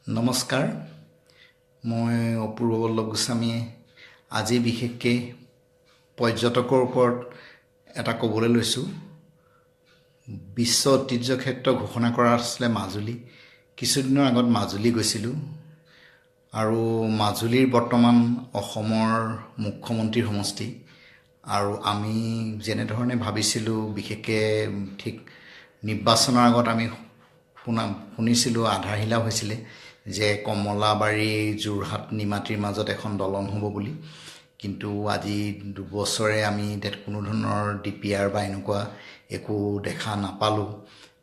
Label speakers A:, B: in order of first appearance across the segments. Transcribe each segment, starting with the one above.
A: নমস্কাৰ, মই অপূৰ্ব বল্লভ গোস্বামীয়ে আজি বিশেষকৈ পৰ্যটকৰ ওপৰত এটা ক'বলৈ লৈছোঁ। বিশ্ব ঐতিহ্য ক্ষেত্ৰ ঘোষণা কৰা আছিলে মাজুলী। কিছুদিনৰ আগত মাজুলী গৈছিলোঁ আৰু মাজুলীৰ বৰ্তমান অসমৰ মুখ্যমন্ত্ৰীৰ সমষ্টি। আৰু আমি যেনেধৰণে ভাবিছিলোঁ, বিশেষকৈ ঠিক নিৰ্বাচনৰ আগত আমি শুনিছিলোঁ, আধাৰশিলাও হৈছিলে যে কমলাবাৰী যোৰহাট নিমাতীৰ মাজত এখন দলং হ'ব বুলি। কিন্তু আজি 2 বছৰে আমি কোনো ধৰণৰ ডিপিআৰ বা এনেকুৱা একো দেখা নাপালোঁ।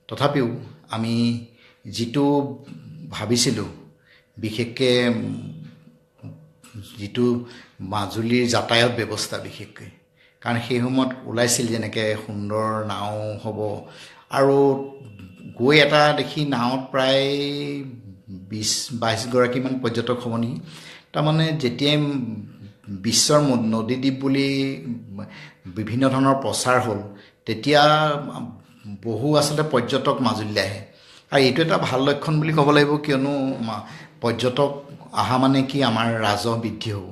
A: তথাপিও আমি যিটো ভাবিছিলোঁ, বিশেষকৈ যিটো মাজুলীৰ যাতায়াত ব্যৱস্থা, বিশেষকৈ কাৰণ সেই সময়ত ওলাইছিল যেনেকৈ সুন্দৰ নাও হ'ব আৰু গৈ এটা দেখি নাৱত প্ৰায় 20-22 গৰাকীমান পৰ্যটক হ'ব নেকি। তাৰমানে যেতিয়াই বিশ্বৰ নদীদ্বীপ বুলি বিভিন্ন ধৰণৰ প্ৰচাৰ হ'ল, তেতিয়া বহু আচলতে পৰ্যটক মাজুলীলৈ আহে আৰু এইটো এটা ভাল লক্ষণ বুলি ক'ব লাগিব। কিয়নো পৰ্যটক অহা মানে কি, আমাৰ ৰাজহ বৃদ্ধি হ'ব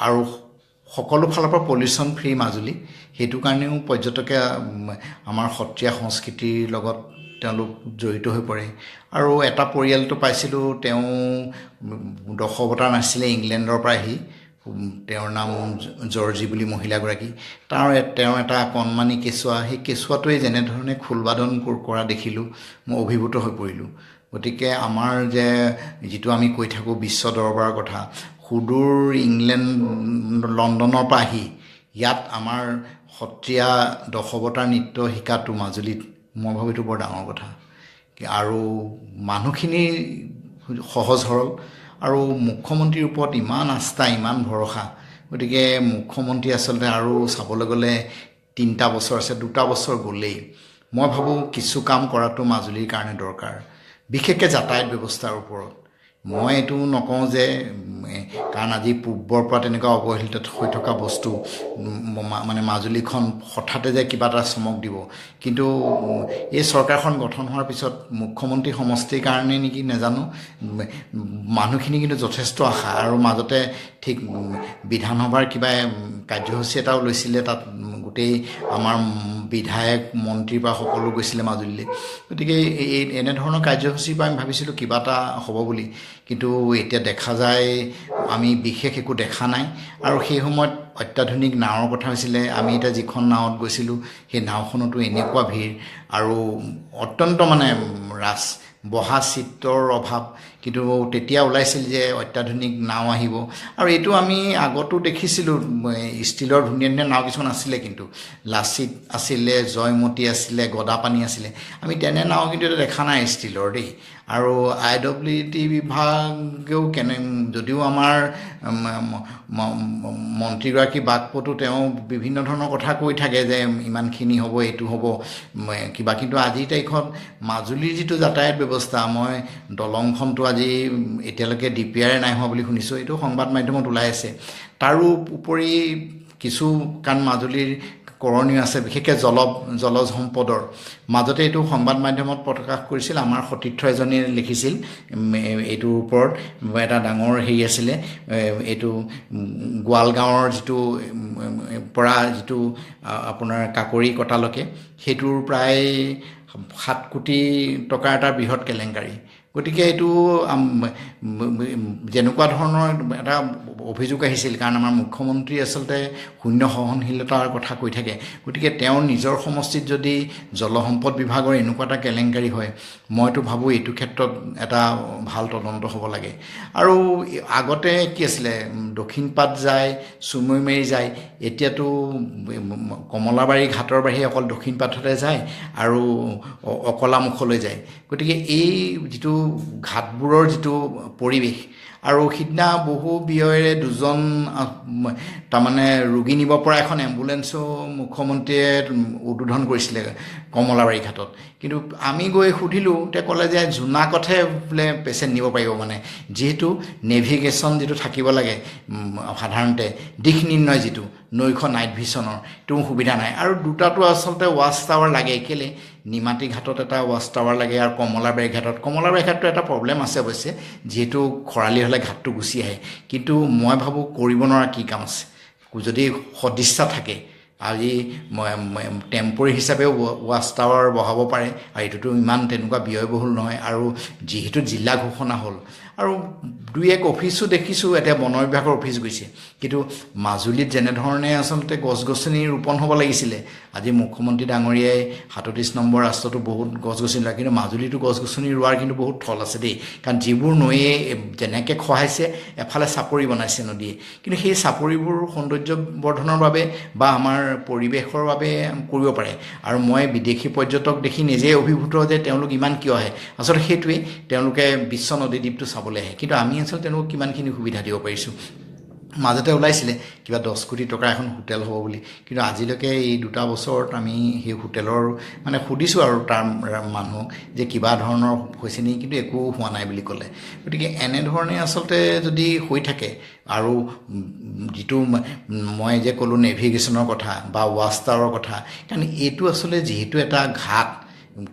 A: আৰু সকলো ফালৰ পৰা পলিউশ্যন ফ্ৰী মাজুলী। সেইটো কাৰণেও পৰ্যটকে আমাৰ সত্ৰীয়া সংস্কৃতিৰ লগত তেওঁলোক জড়িত হৈ পৰে। আৰু এটা পৰিয়ালটো পাইছিলোঁ, তেওঁ দশৱতাৰ নাচিছিলে ইংলেণ্ডৰ পৰা আহি, তেওঁৰ নাম জৰ্জি বুলি মহিলাগৰাকী। তেওঁৰ এটা কণমানি কেঁচুৱা, সেই কেঁচুৱাটোৱে যেনেধৰণে খোলবাদন কৰা দেখিলোঁ, মই অভিভূত হৈ পৰিলোঁ। গতিকে আমাৰ যে যিটো আমি কৈ থাকোঁ বিশ্ব দৰবাৰৰ কথা, সুদূৰ ইংলেণ্ড লণ্ডনৰ পৰা আহি ইয়াত আমাৰ সত্ৰীয়া দশৱতাৰ নৃত্য শিকাটো মাজুলীত, মই ভাবোঁ এইটো বৰ ডাঙৰ কথা। আৰু মানুহখিনি সহজ সৰল আৰু মুখ্যমন্ত্ৰীৰ ওপৰত ইমান আস্থা, ইমান ভৰসা। গতিকে মুখ্যমন্ত্ৰী আচলতে আৰু চাবলৈ গ'লে 3টা বছৰ আছে, 2টা বছৰ গ'লেই। মই ভাবোঁ কিছু কাম কৰাটো মাজুলীৰ কাৰণে দৰকাৰ, বিশেষকৈ যাতায়াত ব্যৱস্থাৰ ওপৰত। মই এইটো নকওঁ যে, কাৰণ আজি পূৰ্বৰ পৰা তেনেকুৱা অৱহেলিত হৈ থকা বস্তু মানে মাজুলীখন হঠাতে যে কিবা এটা চমক দিব। কিন্তু এই চৰকাৰখন গঠন হোৱাৰ পিছত মুখ্যমন্ত্ৰী সমষ্টিৰ কাৰণে নেকি নাজানো, মানুহখিনি কিন্তু যথেষ্ট আশা। আৰু মাজতে ঠিক বিধানসভাৰ কিবা কাৰ্যসূচী এটাও লৈছিলে, তাত গোটেই আমাৰ বিধায়ক মন্ত্ৰীৰ পৰা সকলো গৈছিলে মাজুলীলৈ। গতিকে এই এনেধৰণৰ কাৰ্যসূচীৰ পৰা আমি ভাবিছিলোঁ কিবা এটা হ'ব বুলি, কিন্তু এতিয়া দেখা যায় আমি বিশেষ একো দেখা নাই। আৰু সেই সময়ত অত্যাধুনিক নাৱৰ কথা হৈছিলে। আমি এতিয়া যিখন নাৱত গৈছিলোঁ, সেই নাওখনতো এনেকুৱা ভিৰ আৰু অত্যন্ত মানে বহা চিটৰ অভাৱ। কিন্তু তেতিয়া ওলাইছিল যে অত্যাধুনিক নাও আহিব আৰু এইটো আমি আগতো দেখিছিলোঁ, ষ্টীলৰ ধুনীয়া ধুনীয়া নাও কিছুমান আছিলে। কিন্তু লাচিত আছিলে, জয়মতী আছিলে, গদাপানী আছিলে। আমি তেনে নাও কিন্তু এতিয়া দেখা নাই ষ্টীলৰ দেই। আৰু আই ডব্লিউ টি বিভাগেও কেনে, যদিও আমাৰ মন্ত্ৰীগৰাকী বাকপটু, তেওঁ বিভিন্ন ধৰণৰ কথা কৈ থাকে যে ইমানখিনি হ'ব, এইটো হ'ব কিবা, কিন্তু আজিৰ তাৰিখত মাজুলীৰ যিটো যাতায়াত ব্যৱস্থা, মই দলংখনটো আজি এতিয়ালৈকে ডিপিআৰে নাই হোৱা বুলি শুনিছোঁ, এইটো সংবাদ মাধ্যমত ওলাই আছে। তাৰো উপৰি কিছু কাৰণ মাজুলীৰ কৰণীয় আছে, বিশেষকৈ জলজ সম্পদৰ মাজতে এইটো সংবাদ মাধ্যমত প্ৰকাশ কৰিছিল, আমাৰ সতীৰ্থ এজনীয়ে লিখিছিল এইটোৰ ওপৰত। এটা ডাঙৰ হেৰি আছিলে এইটো গোৱালগাঁৱৰ যিটো পৰা যিটো আপোনাৰ কাকৰি কটালৈকে, সেইটোৰ প্ৰায় 7 কোটি টকাৰ এটা বৃহৎ কেলেংকাৰী। গতিকে এইটো যেনেকুৱা ধৰণৰ এটা অভিযোগ আহিছিল, কাৰণ আমাৰ মুখ্যমন্ত্ৰী আচলতে শূন্য সহনশীলতাৰ কথা কৈ থাকে, গতিকে তেওঁৰ নিজৰ সমষ্টিত যদি জলসম্পদ বিভাগৰ এনেকুৱা এটা কেলেংকাৰী হয়, মইতো ভাবোঁ এইটো ক্ষেত্ৰত এটা ভাল তদন্ত হ'ব লাগে। আৰু আগতে কি আছিলে, দক্ষিণপাট যায়, চুমৈমাৰী যায়, এতিয়াতো কমলাবাৰী ঘাটৰ বাহিৰে অকল দক্ষিণপাটতে যায় আৰু অকলামুখলৈ যায়। গতিকে এই যিটো ঘাটবোৰৰ যিটো পৰিৱেশ, আৰু সিদিনা বহু ব্যয়েৰে দুজন তাৰমানে ৰোগী নিব পৰা এখন এম্বুলেঞ্চো মুখ্যমন্ত্ৰীয়ে উদ্বোধন কৰিছিলে কমলাবাৰী ঘাটত। কিন্তু আমি গৈ সুধিলোঁ, তেওঁ ক'লে যে জোনাকতহে বোলে পেচেণ্ট নিব পাৰিব, মানে যিহেতু নেভিগেশ্যন যিটো থাকিব লাগে, সাধাৰণতে দিশ নিৰ্ণয় যিটো নৈশ নাইট ভিছনৰ, সেইটো সুবিধা নাই। আৰু দুটাটো আচলতে ৱাচ টাৱাৰ লাগে। কেলৈ নিমাতী ঘাটত এটা ৱাচ টাৱাৰ লাগে আৰু কমলাবাৰী ঘাটত, কমলাবাৰী ঘাটটো এটা প্ৰব্লেম আছে অৱশ্যে, যিহেতু খৰালি হ'লে ঘাটটো গুচি আহে। কিন্তু মই ভাবোঁ কৰিব নোৱাৰা কি কাম আছে যদি সদিচ্ছা থাকে। আজি টেম্প'ৰী হিচাপেও ৱাচ টাৱাৰ বহাব পাৰে আৰু এইটোতো ইমান তেনেকুৱা ব্যয়বহুল নহয়। আৰু যিহেতু জিলা ঘোষণা হ'ল আৰু দুই এক অফিচো দেখিছোঁ এতিয়া বন বিভাগৰ অফিচ গৈছে, কিন্তু মাজুলীত যেনেধৰণে আচলতে গছ গছনি ৰোপণ হ'ব লাগিছিলে, আজি মুখ্যমন্ত্ৰী ডাঙৰীয়াই 37 নম্বৰ ৰাস্তাটো বহুত গছ গছনি লাগে, কিন্তু মাজুলীতো গছ গছনি ৰোৱাৰ কিন্তু বহুত থল আছে দেই। কাৰণ যিবোৰ নৈয়ে যেনেকৈ খহাইছে, এফালে চাপৰি বনাইছে নদীয়ে, কিন্তু সেই চাপৰিবোৰ সৌন্দৰ্য বৰ্ধনৰ বাবে বা আমাৰ পৰিৱেশৰ বাবে কৰিব পাৰে। আৰু মই বিদেশী পৰ্যটক দেখি নিজেই অভিভূত যে তেওঁলোক ইমান কিয় আহে, আচলতে সেইটোৱেই তেওঁলোকে বিশ্ব নদীদ্বীপটো চাবলৈ আহে, কিন্তু আমি আচলতে তেওঁলোকক কিমানখিনি সুবিধা দিব পাৰিছোঁ। মাজতে ওলাইছিলে কিবা 10 কোটি টকাৰ এখন হোটেল হ'ব বুলি, কিন্তু আজিলৈকে এই 2 বছৰত আমি সেই হোটেলৰ মানে সুধিছোঁ আৰু তাৰ মানুহক যে কিবা ধৰণৰ হৈছে নেকি, কিন্তু একো হোৱা নাই বুলি ক'লে। গতিকে এনেধৰণে আচলতে যদি হৈ থাকে আৰু যিটো মই যে ক'লোঁ নেভিগেশ্যনৰ কথা বা ৱাচ টাৱাৰৰ কথা, কাৰণ এইটো আচলতে যিহেতু এটা ঘাট,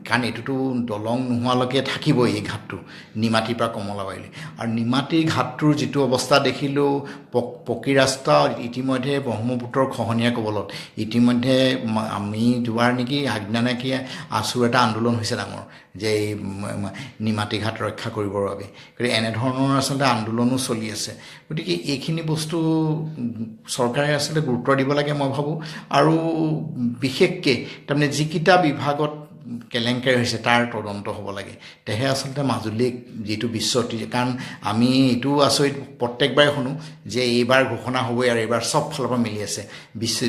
A: কাৰণ এইটোতো দলং নোহোৱালৈকে থাকিবই এই ঘাটটো নিমাতীৰ পৰা কমলাবাৰীলৈ। আৰু নিমাতীৰ ঘাটটোৰ যিটো অৱস্থা দেখিলোঁ, পকী ৰাস্তা ইতিমধ্যে ব্ৰহ্মপুত্ৰৰ খহনীয়া কবলত, ইতিমধ্যে আমি যোৱাৰ নেকি আগদিনা নেকি আছুৰ এটা আন্দোলন হৈছে ডাঙৰ, যে এই নিমাতী ঘাট ৰক্ষা কৰিবৰ বাবে। গতিকে এনেধৰণৰ আচলতে আন্দোলনো চলি আছে। গতিকে এইখিনি বস্তু চৰকাৰে আচলতে গুৰুত্ব দিব লাগে মই ভাবোঁ। আৰু বিশেষকৈ তাৰমানে যিকেইটা বিভাগত কেলেংকাৰী হৈছে তাৰ তদন্ত হ'ব লাগে, তেহে আচলতে মাজুলীক যিটো বিশ্ব ঐতিহ্য, কাৰণ আমি এইটো আচৰিত প্ৰত্যেকবাৰে শুনো যে এইবাৰ ঘোষণা হ'বই আৰু এইবাৰ চব ফালৰ পৰা মিলি আছে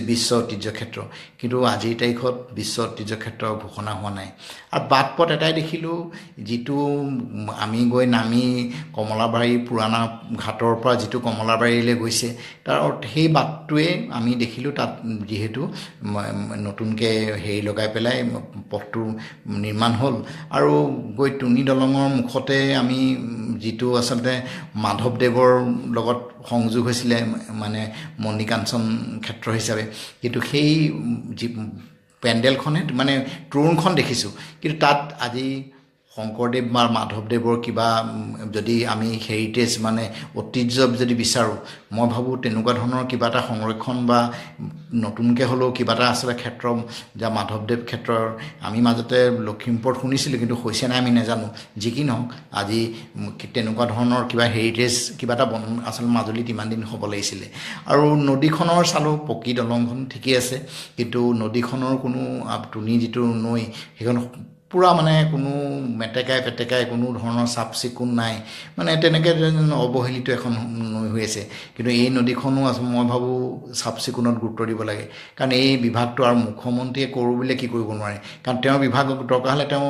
A: বিশ্ব ঐতিহ্য ক্ষেত্ৰ, কিন্তু আজিৰ তাৰিখত বিশ্ব ঐতিহ্য ক্ষেত্ৰ ঘোষণা হোৱা নাই। আৰু বাট পথ এটাই দেখিলোঁ, যিটো আমি গৈ নামি কমলাবাৰী পুৰাণা ঘাটৰ পৰা যিটো কমলাবাৰীলৈ গৈছে, তাৰ সেই বাটটোৱে আমি দেখিলোঁ তাত যিহেতু নতুনকৈ হেৰি লগাই পেলাই পথটো নিৰ্মাণ হ'ল। আৰু গৈ টুনি দলঙৰ মুখতে আমি যিটো আচলতে মাধৱদেৱৰ লগত সংযোগ হৈছিলে, মানে মণিকাঞ্চন ক্ষেত্ৰ হিচাপে, কিন্তু সেই যি পেণ্ডেলখনে মানে তোৰণখন দেখিছোঁ, কিন্তু তাত আজি শংকৰদেৱ বা মাধৱদেৱৰ কিবা যদি আমি হেৰিটেজ মানে ঐতিহ্য যদি বিচাৰোঁ, মই ভাবোঁ তেনেকুৱা ধৰণৰ কিবা এটা সংৰক্ষণ বা নতুনকৈ হ'লেও কিবা এটা আচলতে ক্ষেত্ৰ, যা মাধৱদেৱ ক্ষেত্ৰৰ আমি মাজতে লখিমপুৰত শুনিছিলোঁ, কিন্তু হৈছে নাই আমি নাজানো। যি কি নহওক আজি তেনেকুৱা ধৰণৰ কিবা হেৰিটেজ কিবা এটা বন আচলতে মাজুলীত ইমান দিন হ'ব লাগিছিলে। আৰু নদীখনৰ চালোঁ, পকী দলংখন ঠিকেই আছে, কিন্তু নদীখনৰ কোনো টুনি যিটো নৈ সেইখন পূৰা মানে কোনো মেটেকাই পেটেকাই কোনো ধৰণৰ চাফ চিকুণ নাই, মানে তেনেকৈ অৱহেলিত এখন নৈ হৈ আছে। কিন্তু এই নদীখনো মই ভাবোঁ চাফ চিকুণত গুৰুত্ব দিব লাগে, কাৰণ এই বিভাগটো আৰু মুখ্যমন্ত্ৰীয়ে কৰোঁ বুলিলে কি কৰিব নোৱাৰে, কাৰণ তেওঁৰ বিভাগক দৰকাৰ হ'লে তেওঁ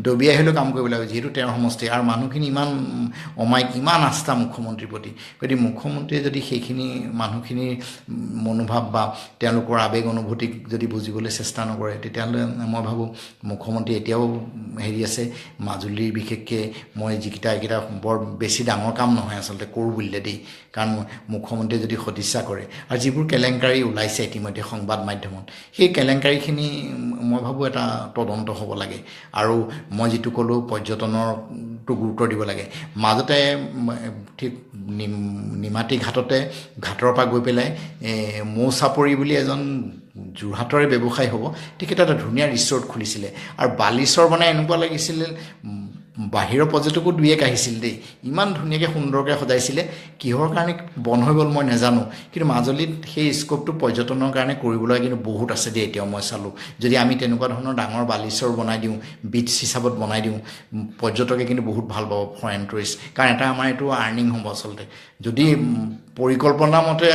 A: দবিয়াই হ'লেও কাম কৰিব লাগিব, যিহেতু তেওঁৰ সমষ্টি আৰু মানুহখিনি ইমান অমায়িক, ইমান আস্থা মুখ্যমন্ত্ৰীৰ প্ৰতি। গতিকে মুখ্যমন্ত্ৰীয়ে যদি সেইখিনি মানুহখিনিৰ মনোভাৱ বা তেওঁলোকৰ আৱেগ অনুভূতিক যদি বুজিবলৈ চেষ্টা নকৰে, তেতিয়াহ'লে মই ভাবোঁ মুখ্যমন্ত্ৰী এতিয়াও হেৰি আছে। মাজুলীৰ বিশেষকৈ মই যিকেইটা এইকেইটা বৰ বেছি ডাঙৰ কাম নহয় আচলতে কৰোঁ বুলিলে দেই, কাৰণ মুখ্যমন্ত্ৰীয়ে যদি সদিচ্ছা কৰে। আৰু যিবোৰ কেলেংকাৰী ওলাইছে ইতিমধ্যে সংবাদ মাধ্যমত, সেই কেলেংকাৰীখিনি মই ভাবোঁ এটা তদন্ত হ'ব লাগে। আৰু মই যিটো ক'লোঁ পৰ্যটনৰটো গুৰুত্ব দিব লাগে। মাজতে ঠিক নিমাতী ঘাটতে ঘাটৰ পৰা গৈ পেলাই মৌ চাপৰি বুলি এজন যোৰহাটৰে ব্যৱসায়ী হ'ব, তেখেতে এটা ধুনীয়া ৰিচৰ্ট খুলিছিলে। আৰু বালিচৰ বনাই এনেকুৱা লাগিছিলে, বাহিৰৰ পৰ্যটকো দুই এক আহিছিল দেই, ইমান ধুনীয়াকৈ সুন্দৰকৈ সজাইছিলে। কিহৰ কাৰণে বন্ধ হৈ গ'ল মই নাজানো, কিন্তু মাজুলীত সেই স্ক'পটো পৰ্যটনৰ কাৰণে কৰিবলৈ কিন্তু বহুত আছে দেই। এতিয়াও মই চালোঁ, যদি আমি তেনেকুৱা ধৰণৰ ডাঙৰ বালিচৰ বনাই দিওঁ, বীচ হিচাপত বনাই দিওঁ, পৰ্যটকে কিন্তু বহুত ভাল পাব, ফৰেইন টুৰিষ্ট। কাৰণ এটা আমাৰ এইটো আৰ্নিং হ'ব আচলতে, যদি পৰিকল্পনা মতে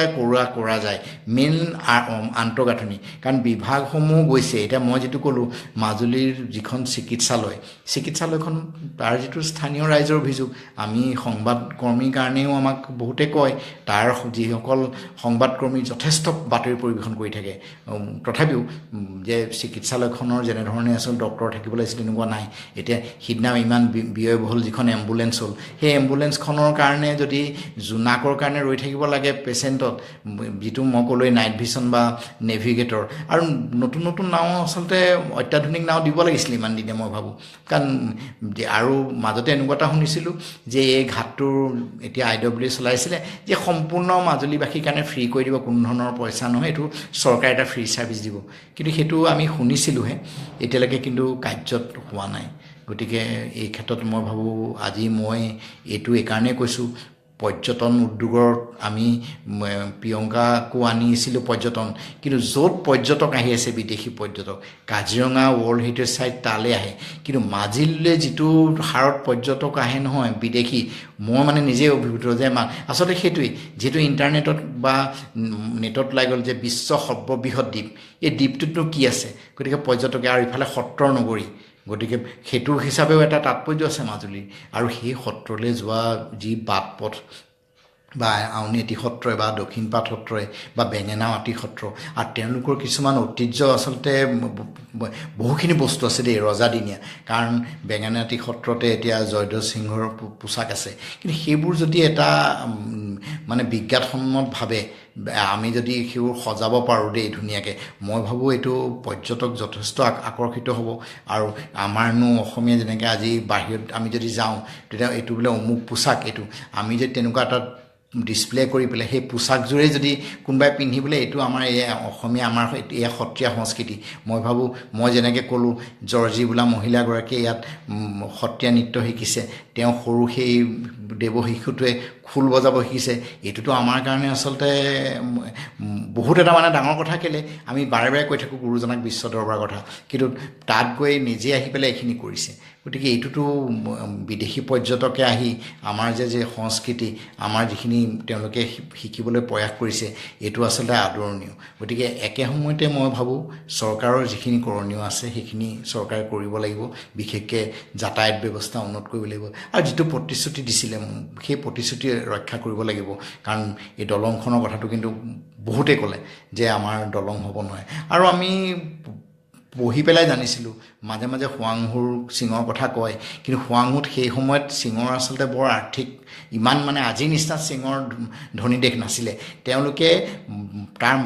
A: কৰা যায়। মেইন আন্তঃগাঁথনি, কাৰণ বিভাগসমূহ গৈছে। এতিয়া মই যিটো ক'লোঁ মাজুলীৰ যিখন চিকিৎসালয়, চিকিৎসালয়খন তাৰ যিটো স্থানীয় ৰাইজৰ অভিযোগ, আমি সংবাদকৰ্মীৰ কাৰণেও আমাক বহুতে কয়, তাৰ যিসকল সংবাদকৰ্মী যথেষ্ট বাতৰি পৰিৱেশন কৰি থাকে, তথাপিও যে চিকিৎসালয়খনৰ যেনেধৰণে আচলতে ডক্টৰ থাকিব লাগিছিল তেনেকুৱা নাই। এতিয়া সিদিনা ইমান ব্যয়বহুল যিখন এম্বুলেঞ্চ হ'ল, সেই এম্বুলেঞ্চখনৰ কাৰণে যদি জোনাকৰ কাৰণে ৰৈ থাকিব থাকিব লাগে পেচেণ্টত, যিটো মই ক'লোৱেই নাইট ভিছন বা নেভিগেটৰ। আৰু নতুন নতুন নাও, আচলতে অত্যাধুনিক নাও দিব লাগিছিলে ইমান দিনে, মই ভাবোঁ। কাৰণ আৰু মাজতে এনেকুৱা এটা শুনিছিলোঁ যে এই ঘাটটোৰ এতিয়া আই ডব্লিউ চলাইছিলে যে সম্পূৰ্ণ মাজুলীবাসীৰ কাৰণে ফ্ৰী কৰি দিব, কোনো ধৰণৰ পইচা নহয়, এইটো চৰকাৰে এটা ফ্ৰী ছাৰ্ভিচ দিব। কিন্তু সেইটো আমি শুনিছিলোঁহে, এতিয়ালৈকে কিন্তু কাৰ্যত হোৱা নাই। গতিকে এই ক্ষেত্ৰত মই ভাবোঁ, আজি মই এইটো এইকাৰণেই কৈছোঁ, পৰ্যটন উদ্যোগৰ আমি প্ৰিয়ংকাকো আনিছিলোঁ পৰ্যটন, কিন্তু য'ত পৰ্যটক আহি আছে, বিদেশী পৰ্যটক, কাজিৰঙা ৱৰ্ল্ড হেৰিটেজ চাইট তালৈ আহে, কিন্তু মাজুলীলৈ যিটো হাৰত পৰ্যটক আহে নহয় বিদেশী, মই মানে নিজেই অভিভূত যে আচলতে সেইটোৱেই, যিহেতু ইণ্টাৰনেটত বা নেটত ওলাই গ'ল যে বিশ্ব সৰ্ববৃহৎ দ্বীপ, এই দ্বীপটোতনো কি আছে? গতিকে পৰ্যটকে, আৰু ইফালে সত্ৰৰ নগৰী, গতিকে সেইটো হিচাপেও এটা তাৎপৰ্য আছে মাজুলীৰ। আৰু সেই সত্ৰলৈ যোৱা যি বাট পথ বা আউনীআটী সত্ৰই বা দক্ষিণপাট সত্ৰই বা বেঙেনাআটী সত্ৰ, আৰু তেওঁলোকৰ কিছুমান ঐতিহ্য, আচলতে বহুখিনি বস্তু আছে দেই ৰজাদিনীয়া। কাৰণ বেঙেনাআটী সত্ৰতে এতিয়া জয়ধ্বজ সিংহৰ পোচাক আছে। কিন্তু সেইবোৰ যদি এটা মানে বিজ্ঞানসন্মতভাৱে আমি যদি সেইবোৰ সজাব পাৰোঁ দেই ধুনীয়াকৈ, মই ভাবোঁ এইটো পৰ্যটক যথেষ্ট আকৰ্ষিত হ'ব। আৰু আমাৰনো অসমীয়া যেনেকৈ আজি বাহিৰত আমি যদি যাওঁ, তেতিয়া এইটো বোলে অমুক পোচাক, এইটো আমি যদি তেনেকুৱা এটা ডিছপ্লে কৰি পেলাই সেই পোচাকযোৰেই যদি কোনোবাই পিন্ধি বোলে এইটো আমাৰ এই অসমীয়া, আমাৰ এয়া সত্ৰীয়া সংস্কৃতি, মই ভাবোঁ, মই যেনেকৈ ক'লোঁ জৰ্জী বোলা মহিলাগৰাকীয়ে ইয়াত সত্ৰীয়া নৃত্য শিকিছে, তেওঁ সৰু সেই দেৱ শিশুটোৱে খোল বজাব শিকিছে, এইটোতো আমাৰ কাৰণে আচলতে বহুত এটা মানে ডাঙৰ কথা। কেলৈ আমি বাৰে বাৰে কৈ থাকোঁ গুৰুজনাক বিশ্ব দৰবাৰৰ কথা, কিন্তু তাত গৈ নিজে আহি পেলাই এইখিনি কৰিছে। গতিকে এইটোতো বিদেশী পৰ্যটকে আহি আমাৰ যে যে সংস্কৃতি, আমাৰ যিখিনি তেওঁলোকে শিকিবলৈ প্ৰয়াস কৰিছে, এইটো আচলতে আদৰণীয়। গতিকে একে সময়তে মই ভাবোঁ চৰকাৰৰ যিখিনি কৰণীয় আছে সেইখিনি চৰকাৰে কৰিব লাগিব, বিশেষকৈ যাতায়াত ব্যৱস্থা উন্নত কৰিব লাগিব, আৰু যিটো প্ৰতিশ্ৰুতি দিছিলে সেই প্ৰতিশ্ৰুতি ৰক্ষা কৰিব লাগিব। কাৰণ এই দলংখনৰ কথাটো কিন্তু বহুতেই ক'লে যে আমাৰ দলং হ'ব নোৱাৰে, আৰু আমি পঢ়ি পেলাই জানিছিলোঁ, মাজে মাজে হোৱাংহুৰ চীনৰ কথা কয়, কিন্তু হোৱাংহুত সেই সময়ত চীনৰ আচলতে বৰ আৰ্থিক ইমান মানে আজিৰ নিচিনা চীনৰ ধনী দেশ নাছিলে। তেওঁলোকে তাৰ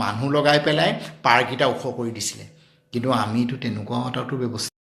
A: মানুহ লগাই পেলাই পাৰকেইটা ওখ কৰি দিছিলে, কিন্তু আমিতো তেনেকুৱাও এটাতো ব্যৱস্থা